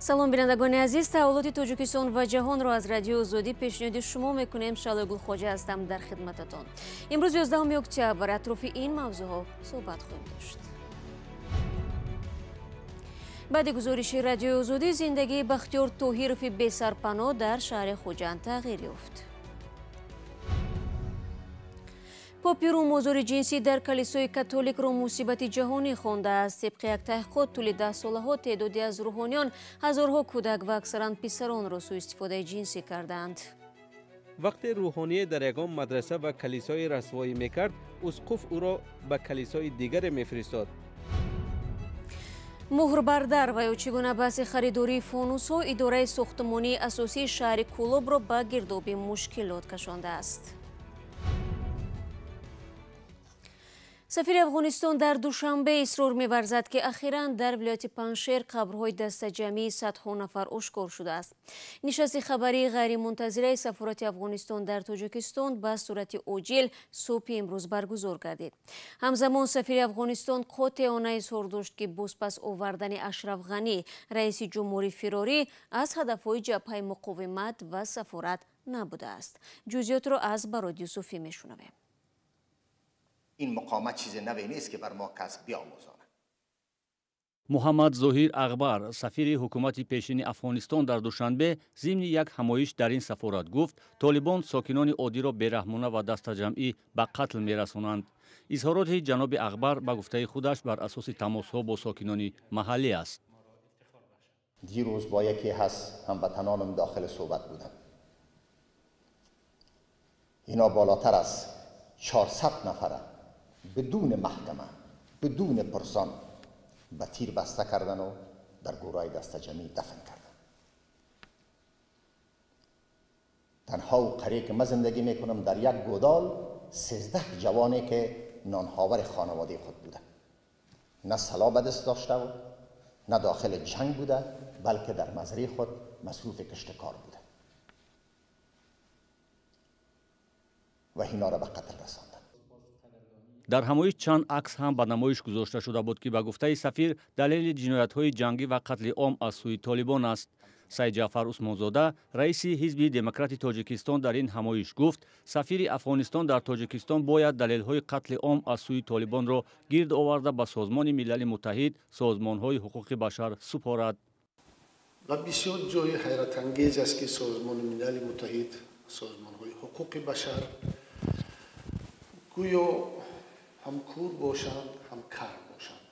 Салом, бинандагони азиз, таҳаввулоти Тоҷикистон ва ҷаҳонро аз Радиои Озодӣ пешниҳоди шумо мекунем. Шалои Гулхоҷа ҳастам дар хидмататон. Имрӯз 11 октябр атрофи ин мавзӯъҳо суҳбат хоҳем дошт. Баъди гузориши Радиои Озодӣ зиндагии Бахтиёр Тоҳирови бесарпаноҳ дар шаҳри Хуҷанд тағйир ёфт. Попи Рум озори ҷинсӣ дар калисои католикро мусибати ҷаҳонӣ хондааст. Тибқи як таҳқиқот тӯли 10 солаҳо теъдоди аз рӯҳониён ҳазорҳо кӯдак ва аксаран писаронро сӯистифодаи ҷинсӣ кардаанд. Вақте рӯҳоние дар ягон мадраса ва калисои расвоӣ мекард, усқуф ӯро ба калисои дигаре мефиристод. Муҳрбардар ва ё чӣ гуна баҳси харидории фонусҳо идораи сохтмонии асосии шаҳри Кӯлобро ба гирдоби мушкилот кашондааст. Сафири Афғонистон дар Душанбе исрор меварзад, ки ахиран дар вилояти Панҷшер қабрҳои дастаҷамъии садҳо нафар ошкор шудааст. Нишасти хабарии ғайримунтазираи сафорати Афғонистон дар Тоҷикистон ба сурати оҷил субҳи имрӯз баргузор гардид. Ҳамзамон сафири Афғонистон қотеона изҳор дошт, ки бозпас овардани Ашраф Ғанӣ, раиси ҷумҳури фирорӣ, аз ҳадафҳои ҷабҳаи муқовимат ва сафорат набудааст. Ҷузъиётро аз Барод Юсуфӣ мешунавем. Ин муқовимат чизи наве нест, ки бар мо кас биомӯзонад. Муҳаммад Зоҳир Ағбар, сафири ҳукумати пешини Афғонистон дар Душанбе, зимни як ҳамоиш дар ин сафорат гуфт, толибон сокинони оддиро бераҳмона ва дастаҷамъӣ ба қатл мерасонанд. Изҳороти ҷаноби Ағбар ба гуфтаи худаш бар асоси тамосҳо бо сокинони маҳаллӣ аст. Дирӯз бо яке аз ҳамватанонам дохили суҳбат будам. Ино болотар аз 400 нафара бидуни маҳкама, бидуни пурсон ба тир баста кардану дар гӯрҳои дастаҷамъӣ дафн кардан. Танҳо қарие ки ман зиндагӣ мекунам, дар як гӯдол 13 ҷавоне ки нонҳовари хонаводаи худ буда, на сала ба даст доштаву на дохили ҷанг буда, балки дар мазраи худ масруфи киштикор буда ва инҳоро ба қатл расонданд. Дар ҳамоиш чанд акс ҳам ба намоиш гузошта шуда буд, ки ба гуфтаи сафир далели ҷиноятҳои ҷангӣ ва қатли ом аз сӯи толибон аст. Сайд Ҷаъфар Усмонзода, раиси ҳизби демократи Тоҷикистон, дар ин ҳамоиш гуфт, сафири Афғонистон дар Тоҷикистон бояд далелҳои қатли ом аз сӯи толибонро гирд оварда ба Созмони Милали Муттаҳид, созмонҳои ҳуқуқи башар супорад. Ва бисёр ҷои ҳайратангез аст, ки Созмони Милали Муттаҳид, созмонҳои ҳуқуқи башар гӯё ҳам кур бошанд, ҳам кар бошанд.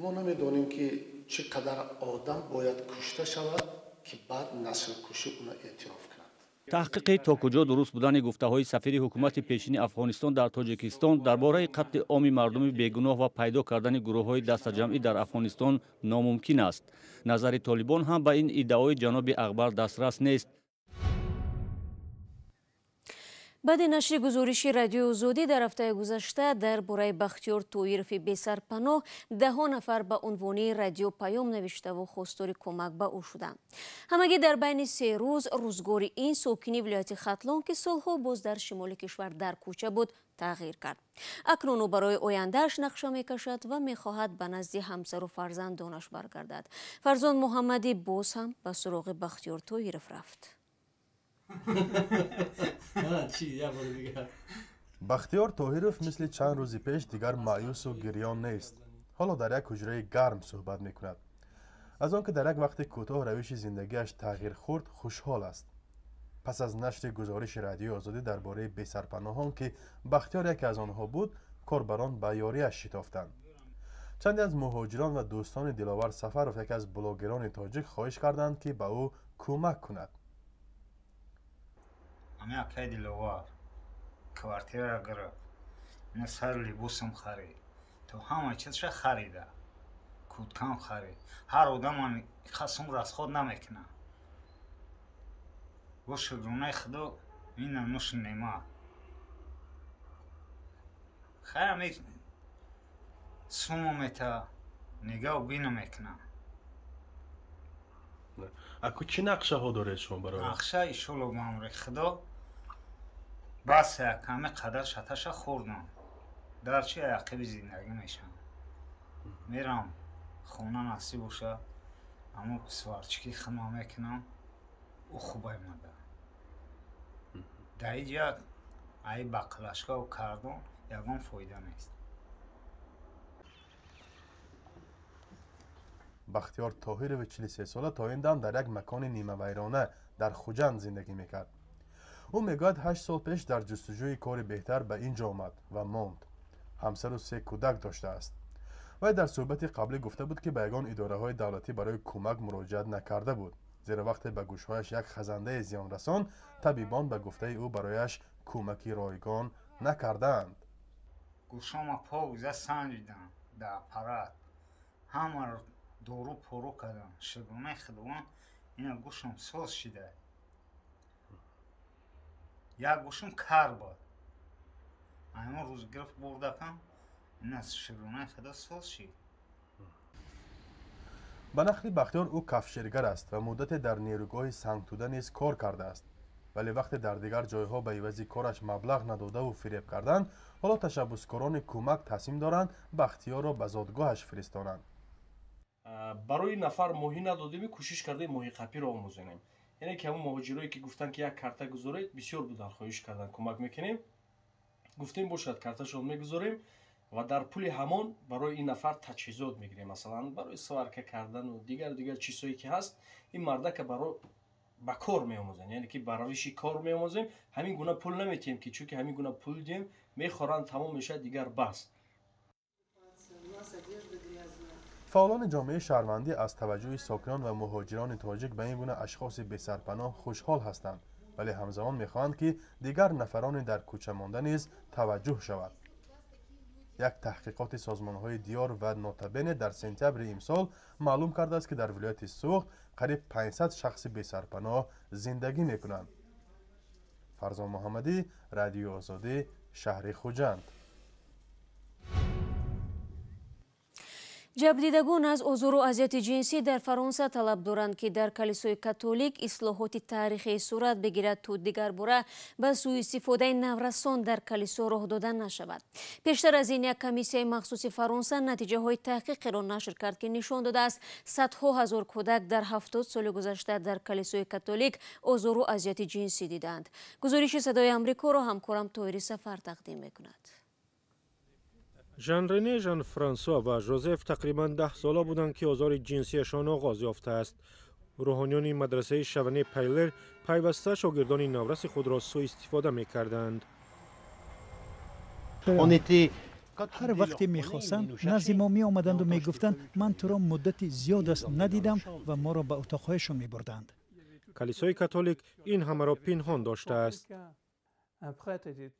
Мо намедонем, ки чӣ қадар одам бояд кушта шавад, ки баъд наслкушӣ уна эътироф кунад. Таҳқиқи то куҷо дуруст будани гуфтаҳои сафири ҳукумати пешини Афғонистон дар Тоҷикистон дар бораи қатли оми мардуми бегуноҳ ва пайдо кардани гурӯҳҳои дастаҷамъӣ дар Афғонистон номумкин аст. Назари толибон ҳам ба ин иддаои ҷаноби Ағбар дастрас нест. Баъди нашри гузориши Радиои Озодӣ дар ҳафтаи гузашта дар бораи Бахтиёр Тоҳирови бесарпаноҳ, даҳо нафар ба унвони радио паём навиштаву хостори кӯмак ба ӯ шуданд. Ҳамагӣ дар байни 3 рӯз рӯзгори ин сокини вилояти Хатлон, ки солҳо боз дар шимоли кишвар дар кӯча буд, тағйир кард. Акнун ӯ барои ояндааш нақша мекашад ва мехоҳад ба назди ҳамсару фарзандонаш баргардад. Фарзон Муҳаммадӣ боз ҳам ба суроғи Бахтиёр Тоҳиров рафт. Бахтиёр Тоҳиров мисли чанд рӯзи пеш дигар маъюсу гирён нест. Ҳоло дар як ҳуҷраи гарм суҳбат мекунад. Аз он ки дар як вақти кӯтоҳ равиши зиндагиаш тағйир хӯрд, хушҳол аст. Пас аз нашри гузориши Радиои Озодӣ дар бораи бесарпаноҳон, ки Бахтиёр яке аз онҳо буд, корбарон ба ёрияш шитофтанд. Чанде аз муҳоҷирон ва дӯстони Диловар Сафаров, яке аз блогерони тоҷик, хоҳиш карданд, ки ба ӯ кӯмак кунад. Ами акай Диловар квартира гирифт, ина сар либосам харид, то ҳама чизша харида, кӯдкам харид. Ҳар одамам қасм расход намекунад. Бо шукронаи Худо ина нуш неъмат. Хайр, ами сумо мета нигаҳу бина мекунам. Аку чӣ нақшаҳо доред шумо барои? Нақша иншолло ба амри Худо бас яками қадар шаташа хӯрдам. Дар чи ақиби зиндагӣ мешавам. Мерам хона насиб боша, ҳамо сварчики хидма мекунам, ӯ хубай мада. Дар иҷа ай бақлашкаву кардон ягон фоида нест. Бахтиёр Тоҳирови 43сола то ин дам дар як макони нимавайрона дар Хуҷанд зиндагӣ мекард. Ӯ мегӯяд, 8 сол пеш дар ҷустуҷӯи кори беҳтар ба ин ҷо омад ва монд. Ҳамсару се кӯдак доштааст. Вай дар суҳбати қаблӣ гуфта буд, ки ба ягон идораҳои давлатӣ барои кӯмак муроҷиат накарда буд, зеро вақте ба гӯшҳояш як хазандае зиён расонд, табибон ба гуфтаи ӯ барояш кӯмаки ройгон накардаанд. Гӯшома покза санҷидам дар аппарат, ҳамаро дору пору кардам. Шукронаи Худованд, ина гӯшам соз шида. Як гӯшам кар буд, аймон рӯз гирифт бурдакам, ина шукронаи Худо соз шид. Ба нақли Бахтиёр, ӯ кафшергар аст ва муддате дар нерӯгоҳи сангтуда низ кор кардааст, вале вақте дар дигар ҷойҳо ба ивази кораш маблағ надодаву фиреб карданд, ҳоло ташаббускорони кӯмак тасмим доранд Бахтиёрро ба зодгоҳаш фиристонанд. Барои нафар моҳӣ надодем, кӯшиш кардем моҳиқапиро омӯзонем. Яъне ки ҳамон муҳоҷирое, ки гуфтанд, ки як карта гузоред, бисёр буданд, хоҳиш карданд, кӯмак мекунем. Гуфтем, бошад, карташон мегузорем ва дар пули ҳамон барои ин нафар таҷҳизот мегирем, масалан, барои сварка кардану дигар дигар чизҳое ки ҳаст. Ин мардака баро ба кор меомӯзем, яъне ки ба равиши кор меомӯзем. Ҳамин гуна пул наметиҳем, ки чунки ҳамин гуна пул диҳем, мехоранд, тамом мешавад, дигар бас. Фаъолони ҷомеаи шаҳрвандӣ аз таваҷҷӯҳи сокинон ва муҳоҷирони тоҷик ба ин гуна ашхоси бесарпаноҳ хушҳол ҳастанд, вале ҳамзамон мехоҳанд, ки дигар нафарони дар кӯча монда низ таваҷҷӯҳ шавад. Як таҳқиқоти созмонҳои Диёр ва Нотабене дар сентябри имсол маълум кардааст, ки дар вилояти Суғд қариб 500 шахси бесарпаноҳ зиндагӣ мекунанд. Фарзон Муҳаммадӣ, Радиои Озодӣ, шаҳри Хуҷанд. Ҷабрдидагон аз озору азияти ҷинсӣ дар Фаронса талаб доранд, ки дар калисои католик ислоҳоти таърихӣ сурат бигирад, то дигарбора ба сӯистифодаи наврасон дар калисо роҳ дода нашавад. Пештар аз ин як комиссияи махсуси Фаронса натиҷаҳои таҳқиқеро нашр кард, ки нишон додааст, садҳо ҳазор кӯдак дар 70 соли гузашта дар калисои католик озору азияти ҷинсӣ дидаанд. Гузориши Садои Амрикоро ҳамкорам Тоҳири Сафар тақдим мекунад. Жан Рене, Жан Франсуа ва Жозеф тақрибан 10 сола буданд, ки озори ҷинсиашон оғоз ёфтааст. Рӯҳониёни мадрасаи Шаване Пайлер пайваста шогирдони навраси худро сӯистифода мекарданд. Ҳар вақте мехостанд, назди мо меомаданду мегуфтанд: «Ман туро муддати зиёд аст надидам», ва моро ба утоқҳояшон мебурданд. Калисои католик ин ҳамаро пинҳон доштааст.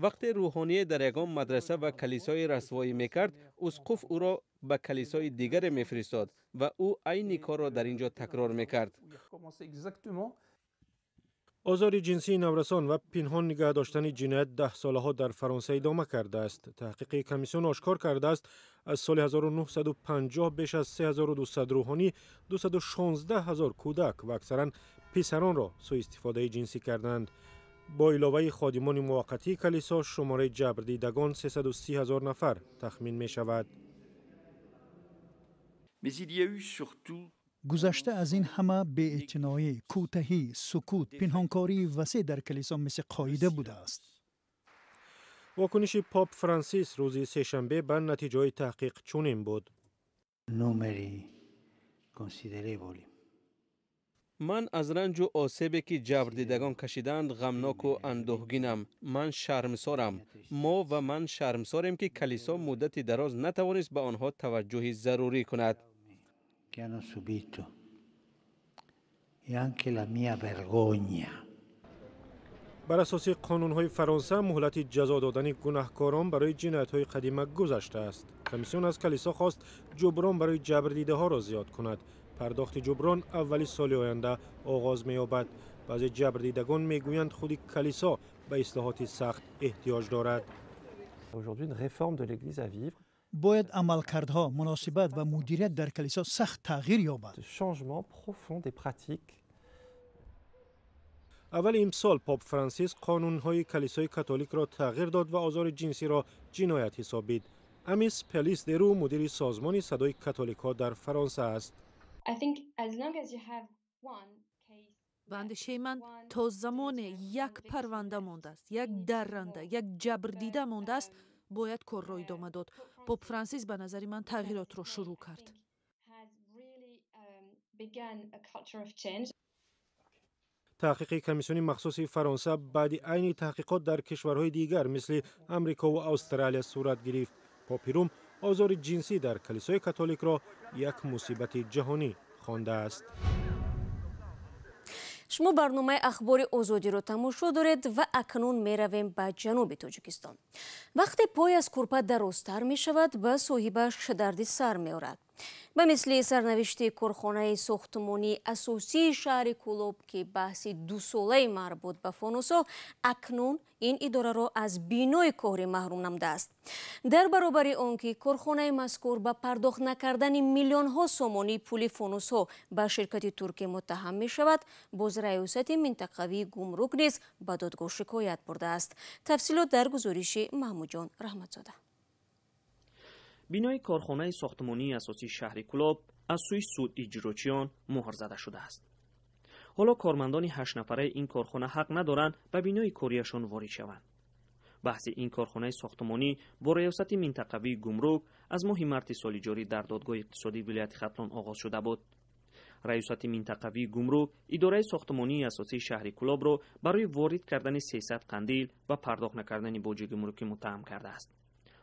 Вақте рӯҳоние дар ягон мадраса ва калисои расвоӣ мекард, усқуф ӯро ба калисои дигаре мефиристод ва ӯ айни корро дар ин ҷо такрор мекард. Озори ҷинсии наврасон ва пинҳон нигаҳ доштани ҷиноят даҳсолаҳо дар Фаронса идома кардааст. Таҳқиқи комиссион ошкор кардааст, аз соли 1950 беш аз 3200 рӯҳонӣ 216 ҳазор кӯдак ва аксаран писаронро сӯистифодаи ҷинсӣ карданд. Бо иловаи ходимони муваққатии калисо, шумораи ҷабрдидагон 330 ҳазор нафар тахмин мешавад. Гузашта аз ин ҳама, беэътиноӣ, кӯтаҳӣ, сукут, пинҳонкории васеъ дар калисо мисли қоида будааст. Вокуниши Поп Франсис рӯзи сешанбе ба натиҷаҳои таҳқиқ чунин буд. Numeri considerevoli. Ман аз ранҷу осебе, ки ҷабрдидагон кашидаанд, ғамноку андӯҳгинам. Ман шармсорам. Мо ва ман шармсорем, ки калисо муддати дароз натавонист ба онҳо таваҷҷӯҳи зарурӣ кунад. Che hanno subito e anche la mia vergogna. Бар асоси қонунҳои Фаронса, муҳлати ҷазо додани гунаҳкорон барои ҷиноятҳои қадима гузаштааст. Комиссион аз калисо хост, ҷуброн барои ҷабрдидаҳоро зиёд кунад. Пардохти ҷуброн аввали соли оянда оғоз меёбад. Баъзе ҷабрдидагон мегӯянд, худи калисо ба ислоҳоти сахт эҳтиёҷ дорад. Бояд амалкардҳо, муносибат ва мудирият дар калисо сахт тағйир ёбад. Аввали имсол Поп Франсис қонунҳои калисои католикро тағйир дод ва озори ҷинсиро ҷиноят ҳисобид. Амис Пелис Деру мудири созмони садои католикҳо дар Фаронса аст. Ба андешаи ман, то замоне як парванда мондааст, як дарранда, як ҷабрдида мондааст, бояд корро идома дод. Поп Франсис ба назари ман тағйиротро шурӯъ кард. Таҳқиқи комиссиони махсуси Фаронса баъди айни таҳқиқот дар кишварҳои дигар мисли Амрико ва Австралия сурат гирифт. Попи Рум озори ҷинсӣ дар калисои католикро як мусибати ҷаҳонӣ хондааст. Шумо барномаи Ахбори Озодиро тамошо доред ва акнун меравем ба ҷануби Тоҷикистон. Вақте пой аз курпа дарозтар мешавад, ба соҳибаш дарди сар меорад. Ба мисли сарнавишти корхонаи сохтмонии асосии шаҳри Кӯлоб, ки баҳси дусолаи марбут ба фонусҳо акнун ин идораро аз бинои корӣ маҳрум намудааст. Дар баробари он ки корхонаи мазкур ба пардохт накардани миллионҳо сомонии пули фонусҳо ба ширкати туркӣ муттаҳам мешавад, боз раёсати минтақавии гумрук низ ба додгоҳ шикоят бурдааст. Тафсилот дар гузориши Маҳмудҷон Раҳматзода. Бинои корхонаи сохтмонии асосии шаҳри Кӯлоб аз сӯи судиҷрочиён муҳр зада шудааст. Ҳоло кормандони ҳаштнафараи ин корхона ҳақ надоранд ба бинои кориашон ворид шаванд. Баҳси ин корхонаи сохтмонӣ бо раёсати минтақавии гумрук аз моҳи марти соли ҷорӣ дар додгоҳи иқтисодии вилояти Хатлон оғоз шуда буд. Раёсати минтақавии гумрук идораи сохтмонии асосии шаҳри Кӯлобро барои ворид кардани 300 қандил ва пардохт накардани боҷи гумрукӣ муттаҳам кардааст.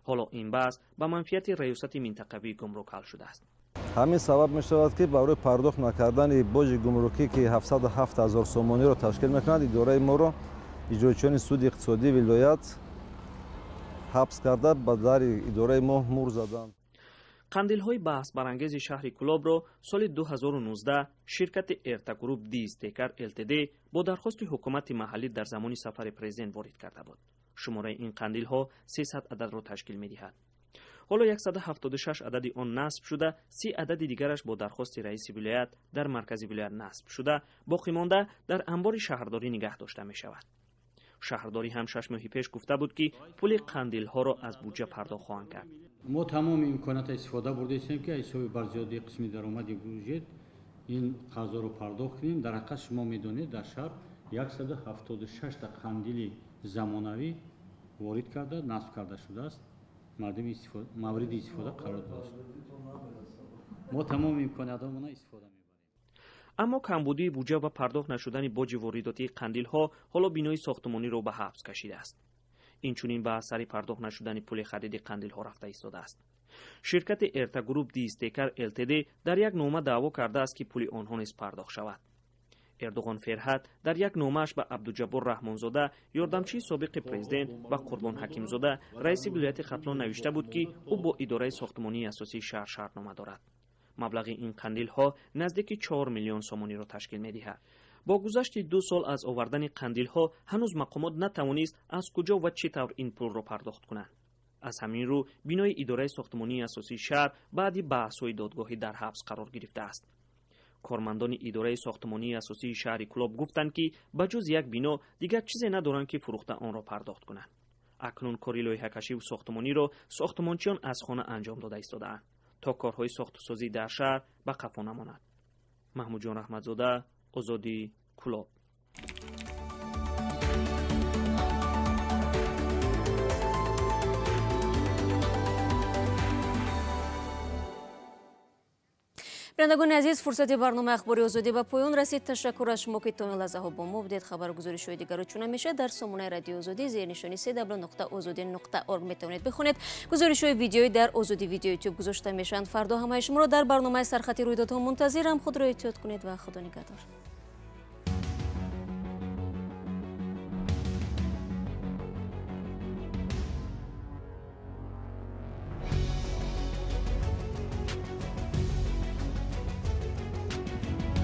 Ҳоло ин баҳс ба манфиати раёсати минтақавии гумрук ҳал шудааст. Ҳамин сабаб мешавад, ки барои пардохт накардани боҷи гумрукӣ, ки 707 ҳазор сомониро ташкил мекунад, идораи моро иҷроичиёни суди иқтисодии вилоят ҳабс карда, ба дари идораи мо мур заданд. Қандилҳои баҳсбарангези шаҳри Кӯлобро соли 2019 ширкати Эртагруп Дизтекар ЛТД бо дархости ҳукумати маҳаллӣ дар замони сафари президент ворид карда буд. Шумораи ин қандилҳо 300 ададро ташкил медиҳад. Ҳоло 176 адади он насб шуда, 30 адади дигараш бо дархости раиси вилоят дар маркази вилоят насб шуда, боқӣ монда дар анбори шаҳрдорӣ нигаҳ дошта мешавад. Шаҳрдорӣ ҳам 6 моҳи пеш гуфта буд, ки пули қандилҳоро аз буҷа пардохт хоҳанд кард. Мо тамоми имкониятро истифода бурдаистем, ки аз ҳисоби барзиёдии қисми даромади буҷет ин қарзоро пардохт кунем. Дар ҳақиқат шумо медонед, дар шаҳр 176 та қандили замонавӣ ворид карда, насб карда шудааст, мавриди истифода қарор дода шудааст. Мо тамоми имкониятҳоро истифода мебарем. Аммо камбудии буҷа ва пардохт нашудани боҷи воридотии қандилҳо ҳоло бинои сохтмониро ба ҳабс кашидааст. Инчунин ба асари пардохт нашудани пули хариди қандилҳо рафта истодааст. Ширкати Эртагруп Дизтекар ЛТД дар як нома даъво кардааст, ки пули онҳо низ пардохт шавад. Эрдоғон Ферҳат дар як номааш ба Абдуҷаббор Раҳмонзода, ёрдамчии собиқи президент, ва Қурбон Ҳакимзода, раиси вилояти Хатлон навишта буд, ки ӯ бо идораи сохтмонии асосии шаҳр шартнома дорад. Маблағи ин қандилҳо наздики 4 миллион сомониро ташкил медиҳад. Бо гузашти 2 сол аз овардани қандилҳо ҳанӯз мақомот натавонист аз куҷо ва чӣ тавр ин пулро пардохт кунанд. Аз ҳамин рӯ бинои идораи сохтмонии асосии шаҳр баъди баҳсҳои додгоҳӣ дар ҳабс қарор гирифтааст. Кормандони идораи сохтмонии асосии шаҳри Кӯлоб гуфтанд, ки ба ҷуз як бино дигар чизе надоранд, ки фурӯхта онро пардохт кунанд. Акнун кори лоиҳакашиву сохтмониро сохтмончиён аз хона анҷом дода истодаанд, то корҳои сохтусозӣ дар шаҳр ба қафо намонад. Маҳмудҷон Раҳматзода, Озодӣ, Кӯлоб. Бинандагони азиз, фурсати барномаи Ахбори Озодӣ ба поён расид. Ташаккур аз шумо, ки то ин лаҳзаҳо бо мо будед. Хабаргузоришҳои дигарро чун ҳамеша дар сомонаи Радиои Озодӣ зери нишони cw.ozodi.org метавонед бихонед. Гузоришҳои видеоӣ дар Озодӣ видео ютуб гузошта мешаванд. Фардо ҳамаи шуморо дар барномаи сархати рӯйдодҳо мунтазирам. Худро эҳтиёт кунед ва Худо нигаҳдор.